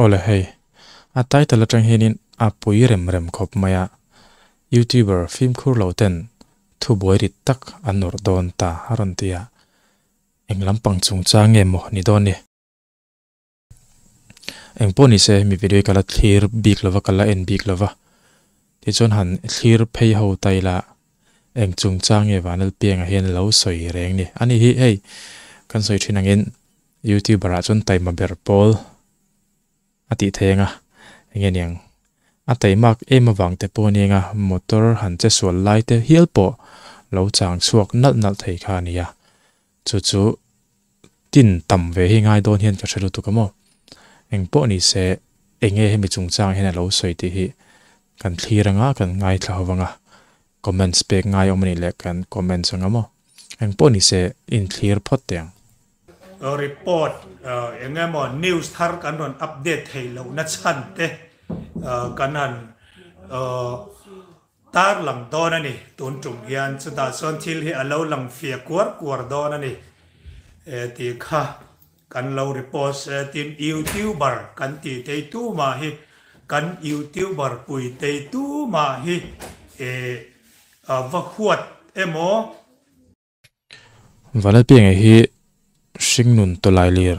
Awle hei, a title atang hianin a pui rem rem khawp mai a, YouTuber fimkhur lo ten thubuai rit tak an nawrh dawn ta a rawn ti a, eng lampang chungchang nge maw ni dawn ni? Eng pawh ni se hemi video hi ka la thlir bik lova ka la en bik lova, tichuan han thlir phei ho ta ila eng chungchang nge Vanlalpianga hian lo sawi reng ni. Ani hi hei kan sawi thin angin YouTuber ah chuan taima ber pawl a tih thei anga eng nge niang a taimak em avang te pawh aniang a motor han che sual lai te hial pawh lo chang chhuak nalh nalh thei kha a ni a chu chu tin tam ve hi ngai dawn hian ka hre lutuk a maw eng pawh ni se eng nge hemi chungchang hian a lo sawi tih hi kan thlir anga kan ngaithla ho vang a comments pek ngai awm a nih leh kan comments anga maw eng pawh ni se inthlir phawt teh ang. Report eng emaw news thar kan rawn update theih loh na chhan te kan han tar lang dawn a ni tun tum hian chutah chuan thil hi a lo lang fia kuar kuar dawn a ni tih kha kan lo repost e tin youtuber kan tih tei tumah hi kan youtuber pui tei tumah hi va huat emaw. Vanlalpianga hi hringnun tawlai lir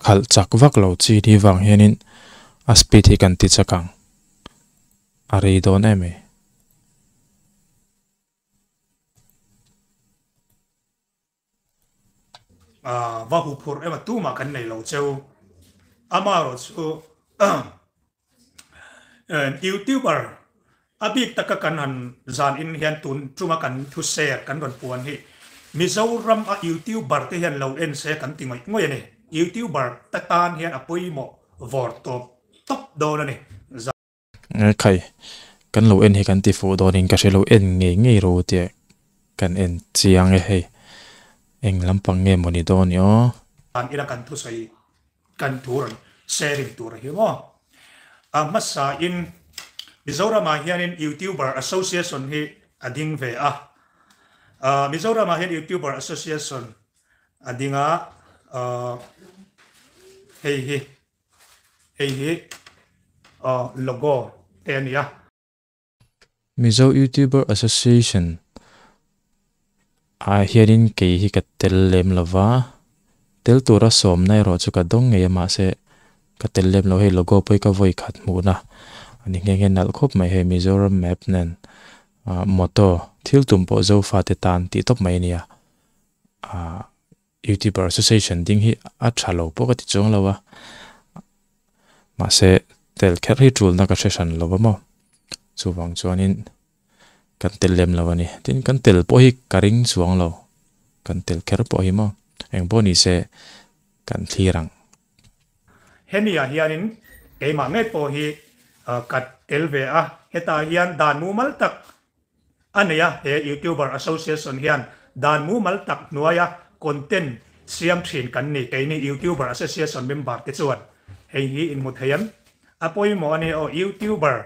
khalh chak vak lo chi ni vang hianin a speed hi kan ti chak ang a rei dawn em ei. Va huphurh emaw tumah kan nei lo cheu amaherawhchu Youtuber a bik taka kan han zan in hian tun tuma kan thu share kan rawn puan hi Mizoram a Youtuber te hian lo en se kan ti ngawih ngawih a ni. Youtuber te tan hian a pawimawh vawr tawp tawp dawn a ni. Khai, kan lo en hi kan ti fuh dawnin ka hre lo en ngei ngei ro tia kan en chiang e hei. Eng lampang nge maw ni dawn i aw. An ina kan thusawi kan thu rawn sharing tur a hi maw. A hmasa in Mizoram ah hianin YouTuber Association hi a ding ve a. Mizoram ah hian YouTuber Association a ding a, hei hi Hei hi logo te a ni a. Mizo Youtuber Association ah hianin kei hi ka tel lem lo va, tel tura sawmna erawh chu ka dawng ngei a mahse ka tel lem lo hei logo pawh hi ka vawi khat hmuhna a ni nghe nghe nalh khawp mai hei Mizoram map nen motto thil tum pawh Zofate tan tih tawp mai a nia ah. Youtuber Association ding hi a tha lo pawh ka ti chuang lo a, mahse tel kher hi tulna ka hre hran lo va maw, chuvang chuanin kan tel lem lo a ni. Tin, kan tel pawh hi ka ring chuang lo, kan tel kher pawh hi maw, eng pawh ni se kan thlir ang. Hemi ah hianin keimah ngei pawh hi ka tel ve a, hetah hian dan mumal tak A nei a, he YouTuber Association hian dan mumal tak hnuaia content siam thin kan ni. Keini YouTuber Association member te chuan hei hi in hmu thei em? A pawimawh a ni aw, YouTuber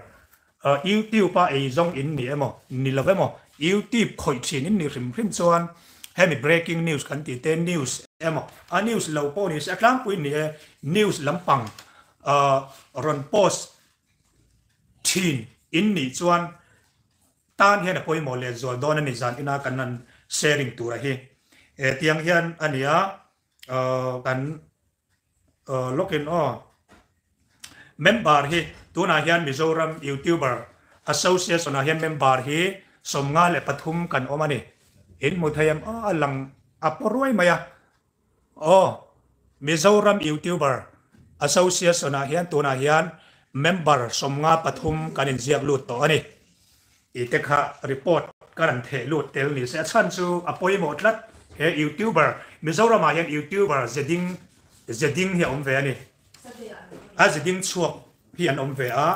YouTube a ei zawng in ni emaw, ni lo emaw, YouTube khawih thin in ni hrim hrim chuan hemi breaking news kan tih te news emaw, a news lo pawh ni se a tlangpui ni e, news lampang rawn post thin in nih chuan tan hian a pawimawh leh zual dawn a ni zan ina kan han sharing tura hi e tiang hian a ni a kan lawkin aw member hi tunah hian Mizoram YouTuber Association ah hian member hi 53 kan awm a ni in hmu thei em a lang a paw ruai mai a Aw, Mizoram Youtuber Association ah hian tunah hian member 53 kan inziak lut tawh a ni. Tih te kha report ka rawn theh lut tel ni se a chhan chu a pawimawh tlat. He Youtuber, Mizoram ah hian Youtuber zeding zeding hi a awm ve a ni. A zeding chhuak hi an awm ve a,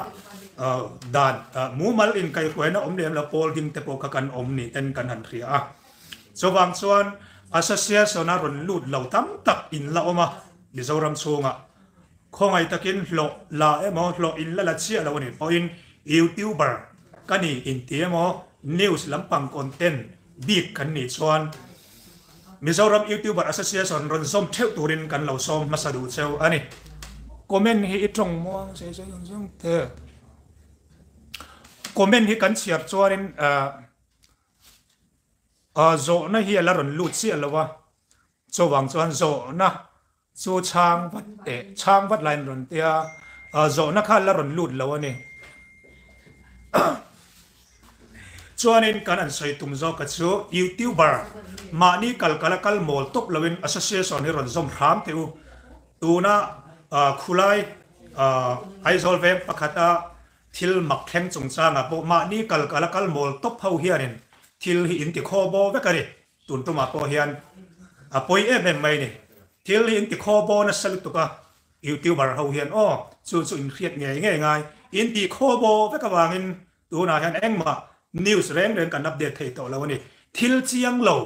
dan mumal inkaihhruaina awm lem lo pawl ding te pawh kha kan awm ni ten kan han hria a. Chuvang chuan Association a rawn lut lo tam tak in la awm a, Mizoram chhungah khawngaih takin hlawh la emaw hlawh in la la chiah lo a nih pawhin YouTuber ka ni inti emaw news lampang content bik kan nih chuan Mizoram YouTuber Association rawn zawm theuh turin kan lo sawm hmasa duh cheu a ni. Comment hi i tawng muang sei sei ang zawng te. Comment hi kan chhiar chuanin ah zawhna hi a la rawn lut chiah lo a, chuvang chuan zawhna chu chhang vat teh chhang vat lain rawn tia zawhna kha a la rawn lut lo a ni. Chuanin kan an sawi tum zawk a chu YouTuber mahni kal kal a kal mawl tawp loin association hi rawn zawm hram teh u. Tuna khulai Aizawl veng pakhata thil mak thleng chungchangah pawh mahni kal kal a kal mawl tawp ho hianin thil hi in ti khaw baw vek a ni. Tun tumah pawh hian a pawi em em mai a ni. Thil hi in ti khaw baw nasa lutuk a, YouTuber ho hian aw chu chu in hriat ngei ngei ngai. In ti khaw baw vek avangin tunah hian engmah news reng reng kan update thei tawh lo a ni. Thil chiang lo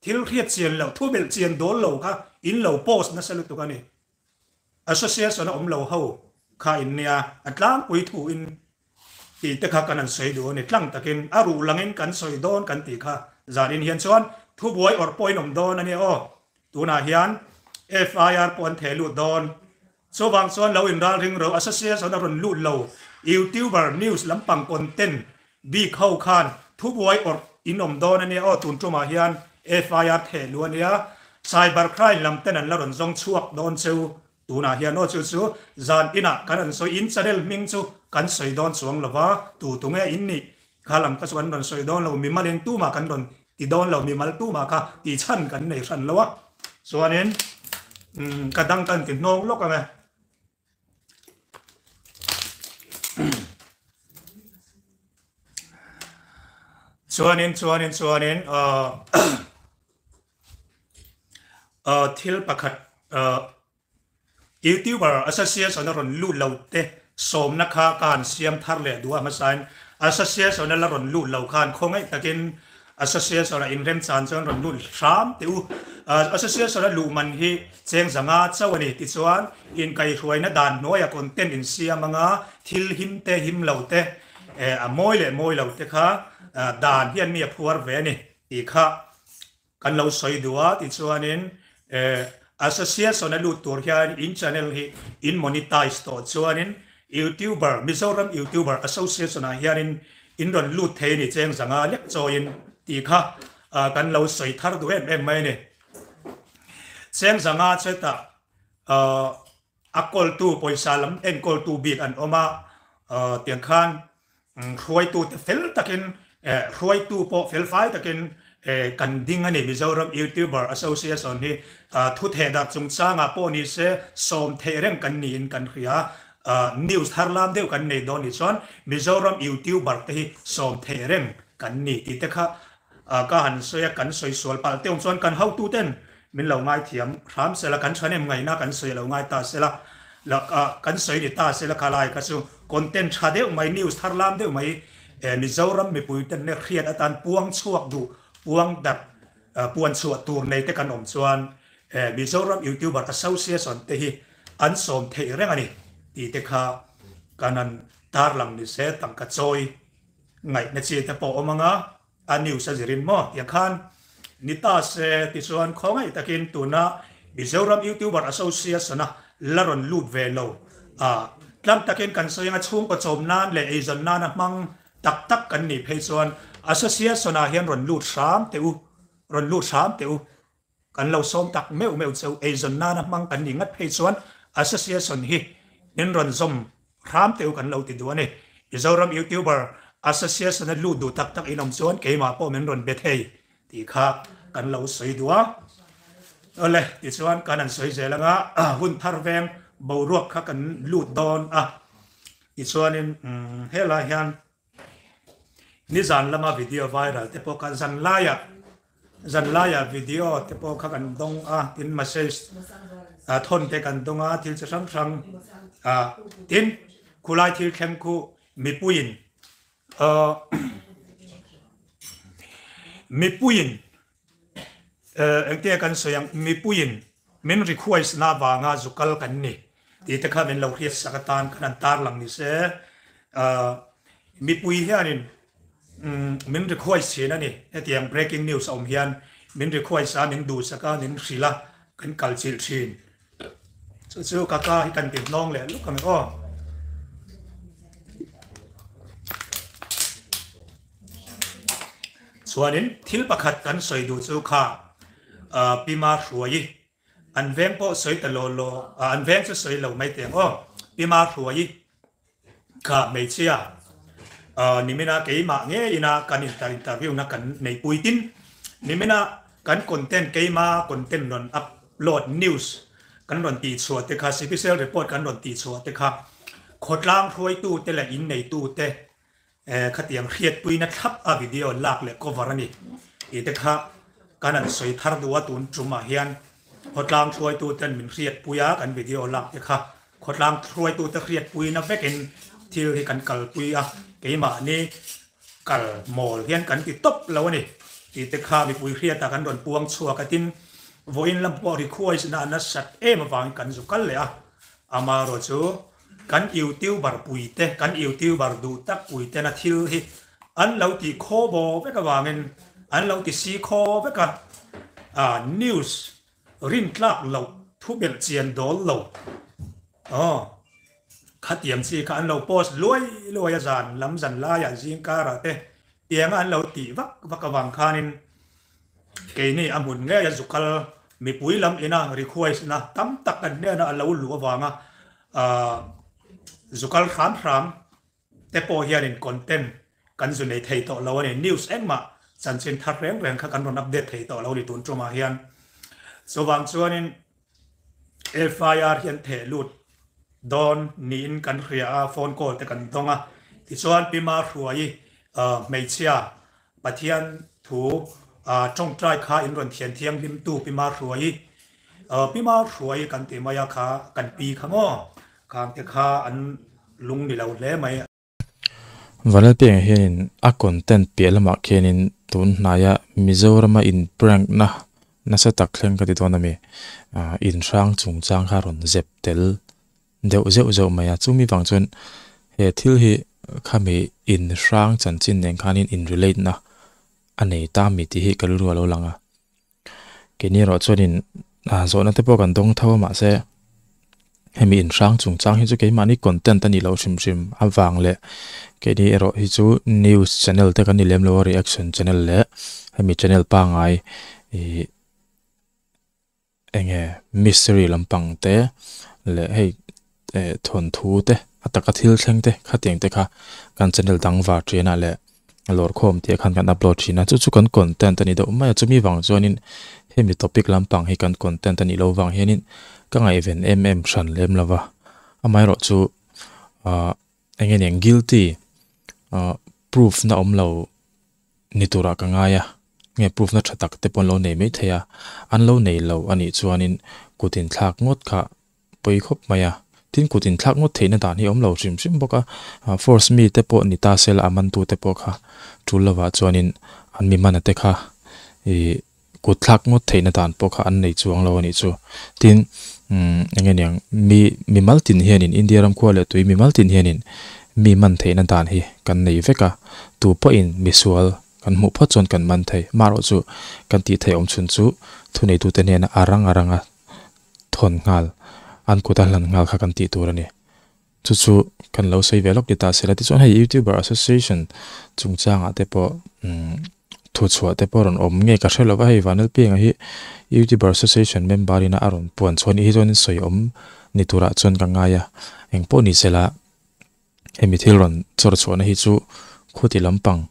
Thil hriat chian loh, thu belh chian dawl lo kha in lo post nasa lutuk a ni. Association a awm lo ho kha in nia, a tlangpui thu in tih te kha kan han sawi duh a ni. Tlang takin a ruh langin kan sawi dawn kan tih kha zan in hian chuan thubuai awrh pawh in awm dawn a nia aw. Tunah hian FIR pawh an theh lut dawn. Chuvang chuan lo inral ring ro association a rawn lut lo youtuber news lampang content bik ho khan thubuai awrh in awm dawn ania aw tun tumah hian FIR theh lu ania cyber crime lam ten an la rawn zawng chhuak dawn cheu tunah hian aw chu chu zan inah kan an sawi in channel hming chu kan sawi dawn chuang lova tu tunge in nih kha lam kha chu kan rawn sawi dawn lo mimal in tumah kan rawn ti dawn lo mimal tumah kha tih chhan kan nei hran lo a chuanin ka dang kan ti hnawng lawk ang e. Chuanin chuanin chuanin thil pakhat Youtuber Association a rawn lut lo te sawmna kha ka han siam thar leh duh a hmasain Association a la rawn lut lo khan khawngaih takin Association a inremchan chuan rawn lut hram teh u. Association a luh man hi cheng zanga chauh a ni tichuan inkaihhruaina dan hnuaia content insiam anga thil him te him lo te a mawi leh mawi lo te kha dan hian mi a phuar ve a ni tih kha Kan lo sawi duh a tichuanin Association a lut tur hian in channel hi in monetize tawh chuanin YouTuber Mizoram YouTuber Association ah hianin in rawn lut thei a ni cheng zanga lek chawiin tih kha kan lo sawi thar duh em em mai a ni. Cheng zanga chetah a kawltu pawisa lam enkawltu bik an awm a tiang khan Hruaitu te fel takin hruaitu pawh fel fai takin kan ding a ni. Mizoram YouTuber Association hi thu theh darh chungchangah pawh ni se sawm theih reng kan niin kan hria. News thar lam deuh kan nei dawn nih chuan Mizoram YouTuber te hi sawm theih reng kan ni tih te kha ka han sawi a, kan sawi sual palh teuh chuan kan hotuten min lo ngaithiam hram sela, kan thanem ngaihna kan sawi lo ngai ta sela, kan sawi ni ta sela kha lai kha chu content tha deuh mai, news thar lam deuh mai Mizoram mipui ten nek hriat atan puang chhuak duh, puang darh, puan chhuah tur nei te kan awm chuan Mizoram YouTuber Association te hi an sawm theih reng a ni tih te kha kan han tarlang ni se tangka chawi ngaihna chi te pawh awm anga a news a zirin maw tiang khan ni ta se tichuan khawngaih takin tuna Mizoram YouTuber Association a la rawn lut ve lo a tlang takin kan sawi anga chhungkaw chawm nan leh eizawn nana hmang tak tak kan nih phei chuan Association ah hian rawn lut hram teh u rawn lut hram teh u. Kan lo sawm tak meuh meuh cheu eizawn nana hmang kan nih ngat phei chuan Association hi min rawn zawm hram teu kan lo ti duh a ni. Mizoram YouTuber Association a lut duh tak tak in awm chuan keimah pawh min rawn be thei tih kha kan lo sawi duh a. Awle, tichuan kan han sawi zel anga hun thar veng boruak kha kan lut dawn a. Tichuanin helai hian Nizan lama video viral te pawh kha zan laiah zan laiah video te pawh kha kan dawng a tin message a thawn te kan dawng a thil chi hrang hrang a tin khulai thil thleng khu mipuiin uh mipuiin Engtia kan sawi ang, mipuiin min request na avanga zu kal kan ni tih te kha min lo hriat sak atan khan an tarlang ni se. Mipui hianin min request thin a ni, hetiang breaking news a awm hian min request a, min duhsak a, min hrilh a, kan kal chilh thin. Chu chu ka ka hi kan ti hnawng leh luk ang aw. Chuanin thil pakhat kan sawi duh chu kha Pima Hruai an veng pawh sawi ta law law an veng chu sawi lo mai teh ang aw. Pima Hruai kha hmeichhia nimina keimah ngeina kan interview na kan nei pui tin nimina kan content keima content rawn upload news kan rawn tih chhuah te kha cpcl report kan rawn tih chhuah te kha khawtlang hruaitu te leh in neitu te khatiang hriatpuina thlap a video lak leh cover a ni tih te kha kan han sawi thar duh a tun tumah hian khawtlang hruaitu ten min hriatpui a kan video lak te kha Khawtlang hruaitute hriatpuina vekin thil hi kan kalpui a, keimahni kal mawl hian kan ti tawp lo a ni tih te kha mipui hriatah kan rawn puang chhuak a, tin, vawiin lam pawh request na a nasat em avangin kan zu kal leh a, amaherawh chu kan youtuber puite, kan youtuber duh tak puitena thil hi an lo ti khaw baw vek avangin an lo ti si khaw vek a, news Rintlak loh thu belh chian dawl lo. Aw, khatiang chi kha an lo post luai luai a zan lam zan laiah zing karah te tianga an lo tih vak vak avang khanin keini a hmun ngei a zukal mipui lam ina request na tam tak kan hnena a lo luh avanga zukal hram hram te pawh hianin content kan zu nei thei tawh lo a ni. News engmah chanchin thar reng reng kha kan rawn update thei tawh lo a ni tun tumah hian. Chuvang chuanin FIR hi an theh lut dawn niin kan hria a, phone call te kan dawng a. Tichuan Pi Mahruaii hmeichhia Pathian thu tawngtai kha in rawn thian thianghlimtu Pi Mahruaii Pi Mahruaii kan tih mai a kha kan pi kha maw khangte kha an lung ni lo hle mai. Vanlalpianga hianin a content piah lamah khianin tun hnaia Mizorama in prank na nasa tak thleng ka ti dawn a mi, in hrang chungchang kha rawn zep tel deuh zeuh zeuh mai a, chumi vang chuan he thil hi khami in hrang chanchin nen khanin in relate na a nei ta mi tih hi ka rilru a lo lang a. Keini erawh chuanin zawhna te pawh kan dawng tho a mahse hemi inhrang chungchang hi chu keimahni content a nih loh hrim hrim avang leh keini erawh hi chu news channel te kan ni lem lo a reaction channel leh hemi channel pangngai ih enge mystery lampang te leh hei eh thawnthu te a taka thil thleng te khatiang te kha kan channel dang var ṭianah leh lawr khawm tih ah khan kan upload ṭhin a chu chu kan content a ni deuh mai a chumi vang chuanin hemi topic lampang hi kan content a nih loh vang hianin ka ngaihven em em hran lem lo va amaherawh chu ah eng nge niang guilty ah proof na awm lo ni turah ka ngai a nge proof na ṭha tak te pawh an lo nei maithei a an lo nei lo a nih chuanin kut inthlak ngawt kha. pawi khawp mai a, tin kut inthlak ngawt theihna dan hi a awm lo hrim hrim bawk a, force mi te pawh ni ta sela a man tu te pawh kha tul lovah chuanin an mi mana te kha ih kut thlak ngawt theihna dan pawh kha an nei chuang lo a nih chu. Tin umm eng nge niang mi mimal tin hianin India ram khua leh tui mimal tin hianin mi man theihna dan hi kan nei vek a, tu pawhin misual kan hmuh phawt chuan kan man thei, marawh chu kan tih theih awm chhun chu thuneitute hnena a rang a rang a thawn nghal, an kut a hlan nghal kha kan tih tur a ni. Chu chu kan lo sawi ve lawk ni ta se la, tichuan hei YouTuber Association chungchangah te pawh umm thuchhuah te pawh rawn awm nge ka hre lo va, hei Vanlalpianga hi YouTuber Association member ina a rawn puan chhuah anih hi chuan sawi awm ni turah chuan ka ngai a, engpawh ni se la hemi thil rawn chawr chhuahna hi chu khuti lampang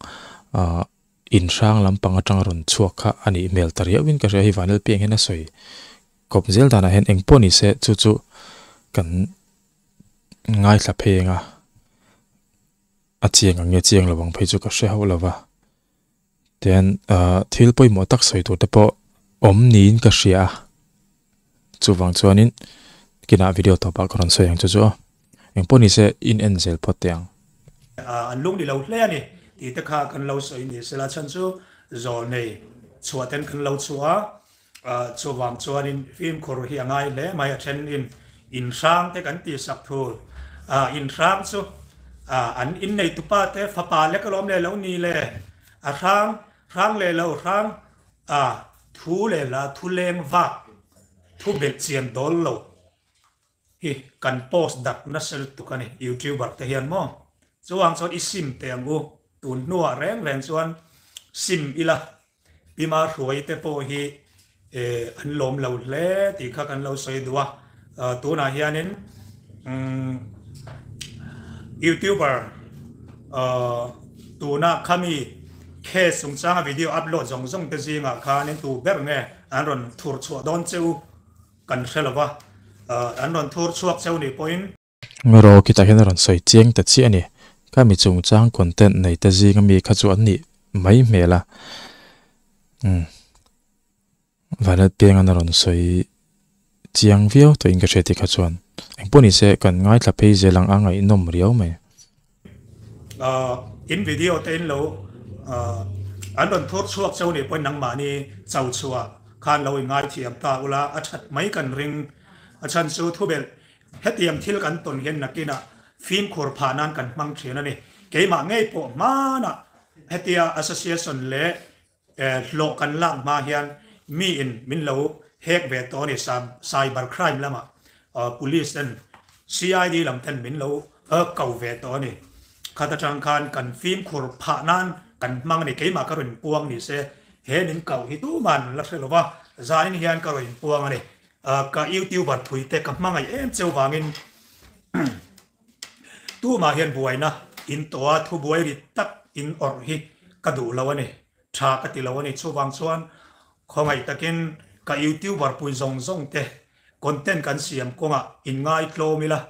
ah In hrang lampang atanga rawn chhuak kha a nih hmel ta riauhin ka hria hi Vanlalpiang hian a sawi kawp zel danah hian eng pawh ni se chu chu kan ngaithla phei eng a, a chiang ang nge chiang lo ang phei chu ka hre hauh lo va. Tihian ah thil pawimawh tak sawi tur te pawh awm niin ka hria a, chuvang chuanin kinah video tawpah ka rawn sawi ang chu chu aw. Eng pawh ni se in en zel phawt teh ang. An lung ni lo hle a ni tih te kha kan lo sawi ni sela chhan chu zawl nei chhuah ten kan lo chhuah a, chuvang chuanin fimkhur hi a ngai hle mai a then in in hrang te kan tih sak thul a, in hrang chu an innei tupa te fapa lek alawm leh lo ni le a hrang hrang leh lo hrang a thu leh hla thu leng vak thu belh chian dawl lo. hi kan post darh nasa lutuk a ni youtuber te hian maw. Chuang chuan i sim teh ang u, tun hnuah reng reng chuan sim ila Pima hruai te pawh hi an lawm lo hle tih kha kan lo sawi duh a, tunah hianin youtuber tuna khami case chungchanga video upload zawng zawng te zingah khanin tu ber nge an rawn thur chhuah dawn cheu kan hre lo va, an rawn thur chhuak cheu nih pawhin. Rawh khitah hian a rawn sawi chiang ta chiah a ni. Kha mi chungchang content nei te zinga mi kha chu an nih mai hmel a. Umm Violet Piangan a rawn sawi chiang viau tawhin ka hria tih kha chuan engpawh ni se kan ngaithla phei zel ang a ngaihnawm riau mai. In video te in lo an rawn thur chhuak cheu nih pawhin nangmahni cho chhuah khan lo ingaithiam ta ula a that mai kan ring. A chhan chu thubelh Hetiang thil kan tawn hian nakinah fimkhur phah nan kan hmang thin a ni. Keimah ngei pawh hmanah hetia association leh hlawh kan lak hma hian miin min lo hek ve tawh a ni. Cyber crime lamah police ten CID lam ten min lo ko ve tawh a ni. Khat atang khan kan fimkhur phah nan kan hmang a ni. Keimah ka rawn inpuang ni se he min koh hi tuman la hre lo va, zanin hian ka rawn inpuang a ni. Ka youtuber pui te ka hmangaih em cheu vangin tumah hian buaina in tawh a thubuai ri tak in awrh hi ka duh lo a ni, tha ka ti lo a ni. Chuvang chuan khawngaih takin ka youtuber pui zawng zawng te content kan siam kawngah in ngaitlawm ila,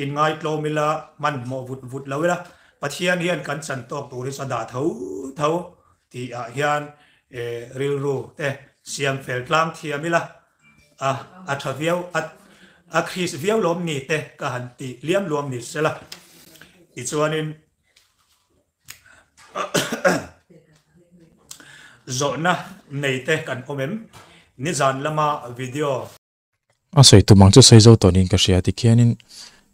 in ngaitlawm ila hmanhmawh vut vut lo ila, Pathian hian kan chan tawk tur hi chu a dah tho tho tih ah hian rilru te siam fel tlang thiam ila a a tha viau a a Chris viau lawm ni te ka han ti liam luam ni sela tichuanin zawhna nei te kan awm em nizan lama video. A sawi tum ang chu sawi zo tawh niin ka hria tikhianin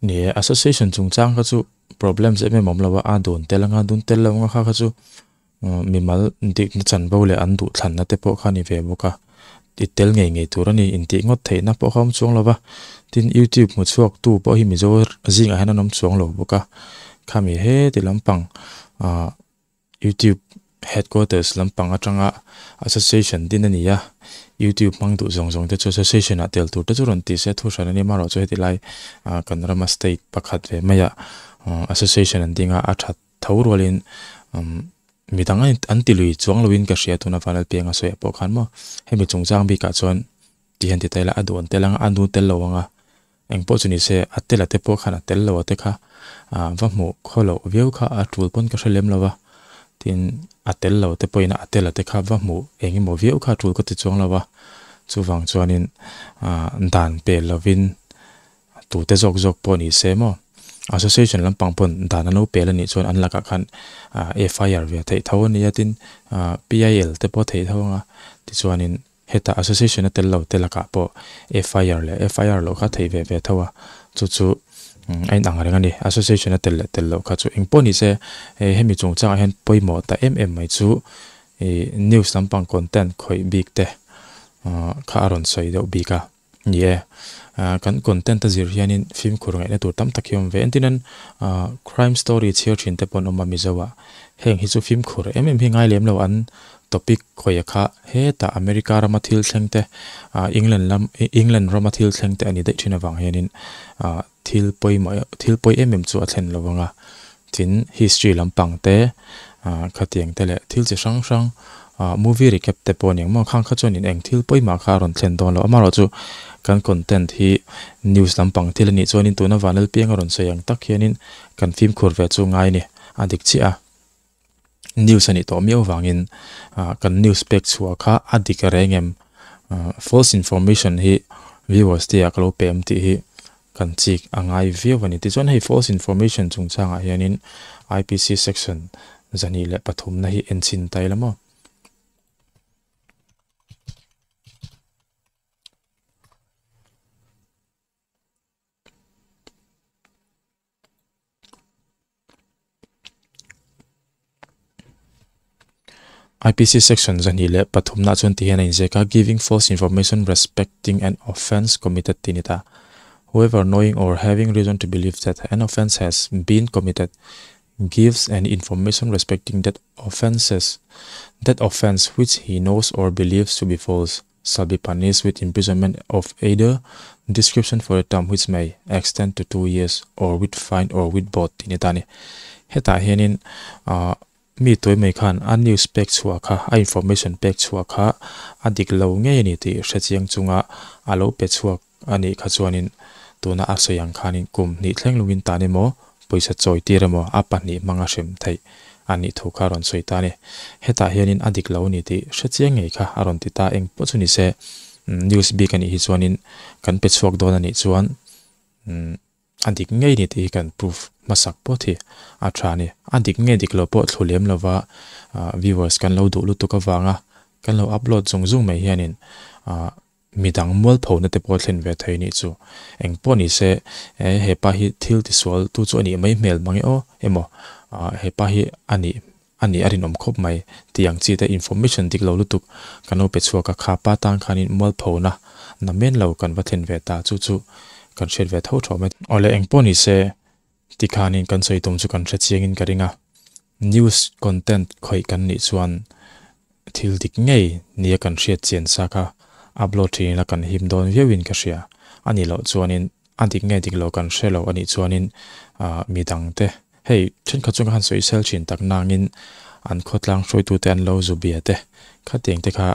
ni e association chungchang kha chu problems em em a awm lo a, a dun tel anga dun tel lo anga kha kha chu mimal dikna chanvo leh an duh thlanna te pawh kha a ni ve bawk a, i tel ngei ngei tur a ni intih ngawt theihna pawh kha a awm chuang lo va, tin youtube hmu chhuak tu pawh hi mizo zingah hian an awm chuang lo bawk a, khami heti lampang ah. Youtube headquarters lampang atanga association din a ni a, youtube hmang duh zawng zawng te chu association ah tel tur te chu rawn tih se thu hran a ni amaherawh chu heti lai kan rama state pakhat ve maiah association an ding a, a that tho rualin midang an ti lui chuang loin ka hria tuna Vanlalpianga sawiah pawh khan maw hemi chungchang bikah chuan ti hian ti ta ila a duh an tel anga a nu tel lo anga Eng pawh chu ni se, a tel a te pawh khan a tel lo a te kha va hmuh khaw loh viau kha a tul pawn ka hre lem lo va, tin a tel lo te pawhin a tel a te kha va hmuh eng emaw viau kha a tul ka ti chuang lo va, chuvang chuanin dan pel lovin tute zawk zawk pawh ni se maw association lampang pawn dan an lo pel a nih chuan an lakah khan FIR ve theih tho a nia tin PIL te pawh theih tho ang a, tichuanin. Heta association a tel lo te lakah pawh FIR leh FIR loh kha theih ve ve tho a, chu chu a inang reng a ni. Association a tel leh tel loh kha chu engpawh ni se hemi chungchangah hian pawimawh ta em em mai chu ih news lampang content khawih bik te kha a rawn sawi deuh bik a ni e. Kan content a zir hianin fimkhur ngaihna tur tam tak hi a awm ve. Entirnan crime story chhiar thin te pawh an awm a Mizo ah. Heng hi chu fimkhur em em hi ngai lem lo an Topic khawia kha hetah America rama thil thleng te, England lam England rama thil thleng te a ni daih thin avang hianin thil pawimawh thil pawi em em chu a thlen lo vang a. Tin, history lampang te, khatiang te leh thil chi hrang hrang movie recap te pawh a ni ang maw? Khang kha chuanin eng thil pawimah kha a rawn thlen dawn lo. Amaherawh chu kan content hi news lampang thil a nih chuanin tuna Vanlalpianga rawn sawi ang tak hianin kan fimkhur ve chu ngai a ni. A dik chiah a. News a nih tawh miau vangin kan news pek chhuah kha a dik reng em? False information hi viewers te ah ka lo pe em tih hi kan chik a ngai viau a ni. Tichuan hei false information chungchangah hianin IPC section 203 na hi enchhin ta ila maw? IPC section 203 na chuan ti hian a inziak a, giving false information respecting an offence committed tih a ni ta. Whoever knowing or having reason to believe that an offence has been committed gives any information respecting that offences that offence which he knows or believes to be false shall be punished with imprisonment of either description for a term which may extend to 2 years or with fine or with both tih ni ta a ni. Hetah hianin ah mi tuai mai khan a news pek chhuah kha a information pek chhuah kha a dik lo ngei a ni tih hre chiang chunga a lo pe chhuak a nih kha chuanin tuna a sawi ang khanin kum hnih thleng lungin tan emaw pawisa chawi tir emaw a pahnih hmanga hrem theih a nih thu kha a rawn sawi ta a ni. Hetah hianin a dik lo a ni tih hre chiang ngei kha a rawn ti ta eng pawh chu ni se news bik a nih hi chuanin kan pe chhuak dawn a nih chuan a dik ngei ni tih hi kan proof hmasak pawt hi a tha a ni. A dik nge dik lo pawh thlu lem lova viewers kan lo duh lutuk avanga kan lo upload zung zung mai hianin midang mualphona te pawh thlen ve thei nih chu. Eng pawh ni se e hepa hi thil tisual tu chu a nih mai hmel mang e aw emaw hepa hi a nih a nih a rinawm khawp mai tih ang chi te information dik lo lutuk kan lo pe chhuak a, kha pa tan khanin mualphona na men lo kan va thlen ve ta chu chu kan hriat ve tho tho mai. Awle eng pawh ni se tikhanin kan sawi tum chu kan hre chiangin ka ring a, news content khawih kan nih chuan thil dik ngei nia kan hriat chian sa kha upload thin ila kan him dawn viauin ka hria. A nih loh chuanin a dik nge dik lo kan hre lo a nih chuanin midangte hei thenkhat chu ka han sawi sel thin tak nangin an khawtlang hruaitute an lo zu bia te khatiang te kha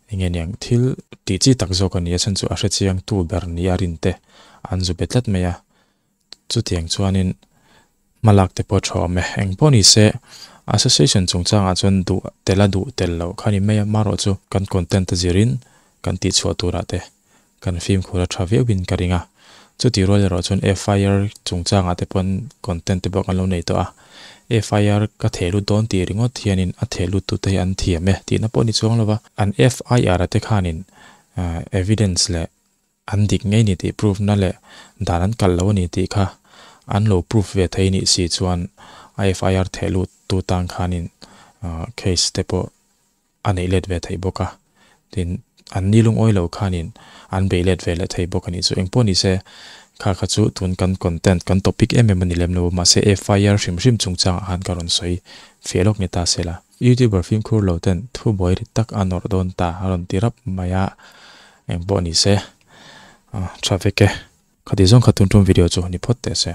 eng nge niang thil tih chi tak zawk a ni a chhan chu a hrechiang tu ber nia rin te an zu be tlat mai a chutiang chuanin hmalak te pawh a tha awm e. Eng pawh ni se association chungchangah chuan duh tel a duh tel loh kha ni mai a marawh chu kan content a zirin kan tihchhuah turah te Kan fimkhur a tha viauin ka ring a, chutih rual erawh chuan FIR chungchangah te pawn content te pawh kan lo nei tawh a, FIR ka theh lut dawn tih ringawt hianin a theh lut tute hi an thiam e tihna pawh ni chuang lo va, an FIR a te khanin evidence leh an dik ngei ni tih proof na leh dan an kalh lo a ni tih kha an lo proof ve thei nih si chuan a FIR theh lut tu tan khanin case te pawh a neih let ve theih bawk a, tin an ni lungawi lo khanin an beih let ve leh thei bawk a nih chu. Engpawh ni se kha kha chu tun kan content kan topic em em a ni lem lo a, mahse FIR hrim hrim chungchangah khan ka rawn sawi fiah lawk ni ta se la. Youtuber fimkhur lo ten thu buai ri tak a nawrh dawn ta a rawn ti rap mai a, engpawh ni se tha vek e. Khati zawng kha tun tum video chu ni phawt teh se.